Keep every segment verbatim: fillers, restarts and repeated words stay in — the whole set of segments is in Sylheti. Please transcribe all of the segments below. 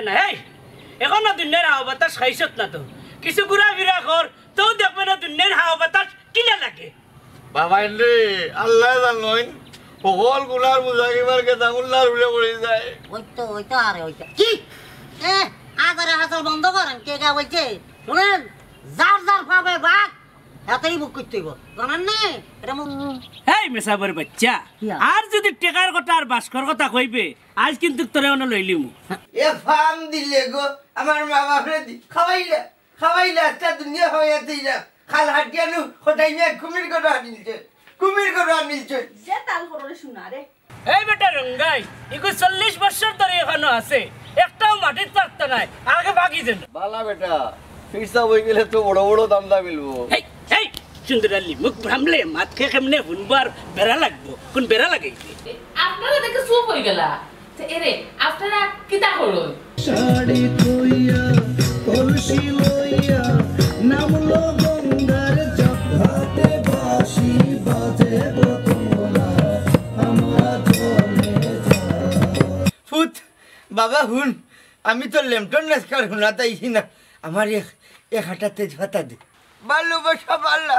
না, এই, এখনো দুনিয়ার হাওয়া বাতাস খাইছত না তো। কিছু ঘুরাফিরা কর, তো দেখবে না দুনিয়ার হাওয়া বাতাস কিলা লাগে। বাবা রে, আল্লাহ জানইন, হকল গুনার বুঝা কিবার গেদামুল্লার উড়ে পড়ি যায়। ওই তো, ওই তো, আরে ওই তো। কি? এ, আদারে হাজার বন্ধ করেন, কে গা বলছে? শুনেন, যার যার পাবে বাঘ, এতেই বুক করতে হইব। জানেন নি? এটা মু- এই মেসাবর বাচ্চা, ইয়া। আর যদি টেকার কথা আর বাস্কর কথা কইবে, আজ কিন্তু তোরে অনো লইলিমু। এ ফার্ম দিলে গো, আমার মা বাপরে দি-, খাওয়াইলা, খাওয়াইলা, আজকে দুনিয়া খাওয়াইয়া দিলা। খাল হাটিয়ানু, খোটাই মিয়া কুমির করে আনিলছে, কুমির করে আনিলছে। যে তাল করলে শোনা রে। এই বেটা রঙ্গাই, ইগু চল্লিশ বছর ধরে এখানো আছে, একটাও মাটিত পারতা নাই, আগে ভাগি যেন। বালা বেটা, ফিরসা বই গেলে তো বড় বড় দামদা মিলবো। এই, এই, সুন্দর আলী, মুখ ভ্রামলে, মাত খেয়ে কেমনে হুনবার বেড়া লাগবো, কোন বেড়া লাগাইছে? আপনারা দেখে চুপ হয়ে গেলা। তো এরে, আপনারা কিতা করো? শাড়ি থইয়া, কলসি লইয়া, নামলো গঙ্গার জল। হাতে বাঁশি বাজে দোতলা, আমরা চলে যাই। ফুত, বাবা হুন, আমি তো লেমটন নেসকার হুনাত আইছি না, আমার এক, এক আটা তেজপাতা দে। ভালোবাসা বালা,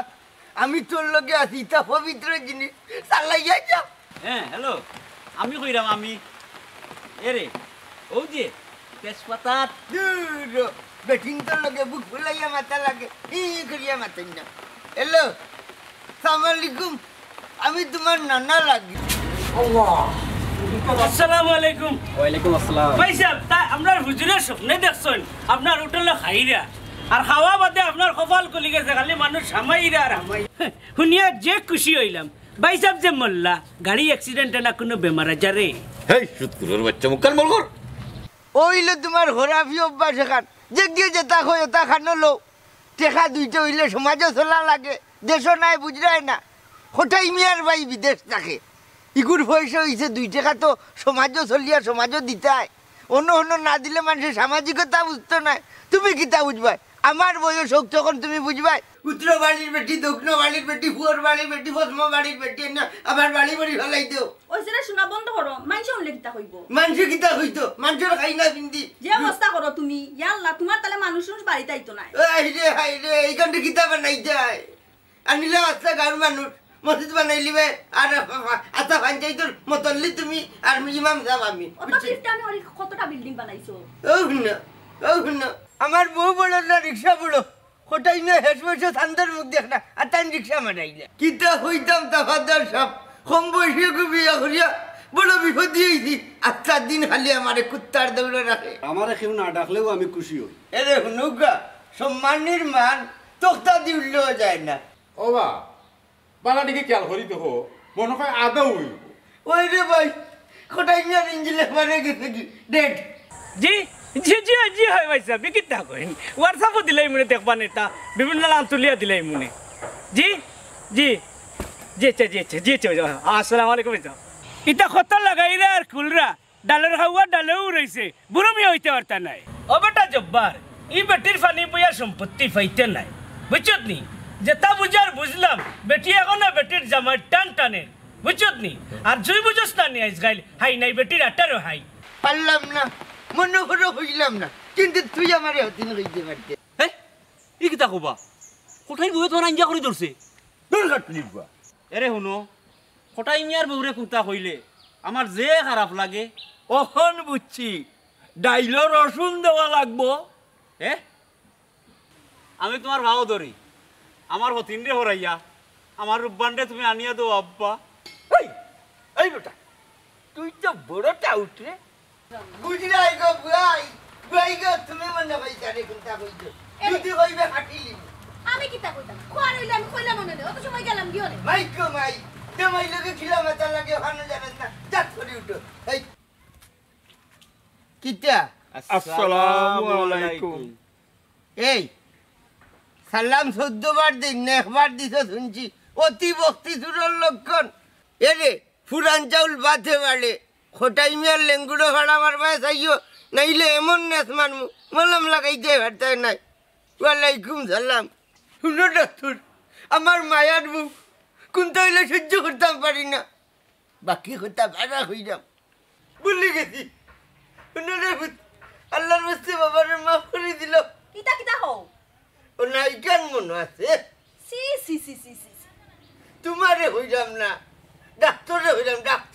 আমি তোর লগে আছি, ইতা পবিত্র জিনিস, চালাইয়া যা। হ্যাঁ, হ্যালো, আমি কইরাম আমি। এরে, ও যে, তেজপাতা। দূর, বেটিন্তর লগে বুক ফুলাইয়া মাতা লাগে, ই করিয়া মাতেন না। হ্যালো, সালাম আলাইকুম, আমি তোমার নানা লাগি। আসসালামু আলাইকুম। ওয়ালাইকুম আসসালাম। ভাই সাহেব, তা আমরার হুজুরে স্বপ্নে দেখছইন, আপনার হোটেলো খাইরা। আর খাওয়া বাদে আপনার কপাল খুলি গেছে, খালি মানুষ হামাইরা আর হামাই। হুনিয়া যে খুশি অইলাম। ভাই সাহেব যে মরলা, গাড়ি accident-এ না কুনু বেমার আজারে? হেই, সুৎকুরের বাচ্চা, মুখ কান বল কর। অইলো তোমার খরাফি অভ্যাস এখান। যে গিয়ে যেতা কয়, ওতা খানো লও। টেকা দুইটা অইলে সমাজও চলা লাগে, দেশও নাই, বুঝরায় না। খোটাই মিয়ার ভাই বিদেশ থাকে। ইগুর পয়সা অইছে দুই টেকা, তো সমাজও চলিয়া সমাজও দিতায়। অন্য অন্য না দিলে মানুষের সামাজিকতা বুঝতো নায়। তুমি কিতা বুঝবায়? আমার বয়স হোক তখন তুমি বুঝবায়। উত্তর বাড়ির বেটি, দক্ষিণ বাড়ির বেটি, পুয়ার বাড়ির বেটি, পশ্চিম বাড়ির বেটি, না আমার বাড়ি বাড়ি ফেলাই দেও। ওই সেটা শোনা বন্ধ করো, মাইনষে শুনলে কিতা কইবো? মাইনষে কিতা কইতো? মাইনষর খাই না পিন্দি। যে অবস্থা করো তুমি, ইয়া আল্লাহ, তোমার তাহলে মানুষ মানুষ বাড়িতে আইতো না। এই রে, হাই রে, এইখানটা কিতা বানাই যায়? আনিলে আস্তা গাঁর মানুষ, মসজিদ বানাইলিবে, আর আস্তা পঞ্চায়েতর মতল্লি তুমি, আর ইমাম সাহেব আমি। অত বুঝছি? কিস্তে আমি ওই কতটা বিল্ডিং বানাইছো? ও হুন না, ও হুন না। আমার বউ বড় না রিক্সা বড়, কোটাই না হেস বসে থান্দর মুখ দেখ না, আর তাই রিক্সা মারাইলে। কিতা হইতাম তাফাদার সাহেব, কম বয়সে গু বিয়া করিয়া বড় বিপদ হইছি। আস্তা দিন খালি আমারে কুত্তার দৌড়ে রাখে। আমারে কেউ না ডাকলেও আমি খুশি হই। এরে হুনুগা, সম্মানীর মান তক্তা দি উঠলেও যায় না। ও বা, বালা দিকে খেয়াল করি তো হো, মনে হয় আদৌ হইব। ওই রে ভাই, কোটাই মিয়ার ইঞ্জিলে মারে গেছে কি? ডেড। জি, জি, জি, জি, হয় ভাই সাহেব, ই কিতা কইন? WhatsApp-ও দিলাই মনে দেখবা নেতা, বিভিন্ন নাম তুলিয়া দিলাই মনে। জি, জি, জি, আচ্ছা, জি, আচ্ছা, জি, আচ্ছা, আসসালামু আলাইকুম ভাই সাহেব। ইতা কত লাগাইরা আর খুলরা, ডালর খাওয়া ডালেও রইছে, বুড়ো মিয়া হইতে পারতা নাই। ও বেটা জব্বার, ই বেটির ফানি বইয়া সম্পত্তি পাইতে নাই, বুঝছত নি? যেটা বুঝার বুঝলাম, বেটি এখনো বেটির জামাই টান টানে, বুঝছত নি? আর তুই বুঝছ না নি আইজকাইল, হাই নাই বেটির আঠারো হাই। পারলাম না, মনে করে হইলাম না, কিন্তু তুই আমারে হতিন কইতে পারতে। হে? ই কিতা কবা? কোঠাই বউয়ে তোমার আঞ্জা করি ধরছে। দূর কাটলি বুয়া। এরে হুনো, কোঠাই মিয়ার বউরে কুন্তা কইলে আমার যে খারাপ লাগে। অখন বুঝছি, ডাইলো রসুন দেওয়া লাগবো। এ? আমি তোমার ভাও ধরি, আমার হতিনরে হরাইয়া, আমার রূপবানরে তুমি আনিয়া দেও আব্বা। এই, এই বেটা, তুই তো বড় টাউট রে। বুঝলাই গো বুয়াই, বুয়াই গো, তুমি মনে হয় জানে কুন্তা কইছো। এরে। যদি কইবে হাঁটিলি। আমি কিতা কইতাম? খোয়ার হইলে আমি কইলাম মনে নেই, অত সময় গেলাম গিয়ে রে। মাইক গো মাই, তোমার লগে খিলা মাথা লাগে, ওখানে জানাস না, জাত করে উঠো। এই, কিতা? আসসালামু আলাইকুম। এই, সালাম চৌদ্দ বার দিন না, একবার দিছ শুনছি। অতি ভক্তি চুরর লক্ষণ। এরে, ফুরান চাউল ভাতে বাড়ে। কোঠাই মিয়ার লেঙ্গুড়ো ফাড়া মারবায় চাইও, নাইলে এমন নেস মারমু, মলম লাগাইতে পারতায় নাই। ওয়ালাইকুম সালাম। হুনো ডাক্তার, আমার মায়ার মুখ, কুন্তা হইলে সহ্য করতাম পারি না। বাকি কথা বারা হইলাম। ভুলি গেছি। হুনো রে পুত, আল্লাহর ওয়াস্তে বাবারে মাফ করি দিলাও। ইতা কিতা কও? ও না, ইখান মনো আছে? ছি ছি ছি ছি ছি ছি। তুমারে কইরাম না, ডাক্তাররে কইরাম, ডাক্তার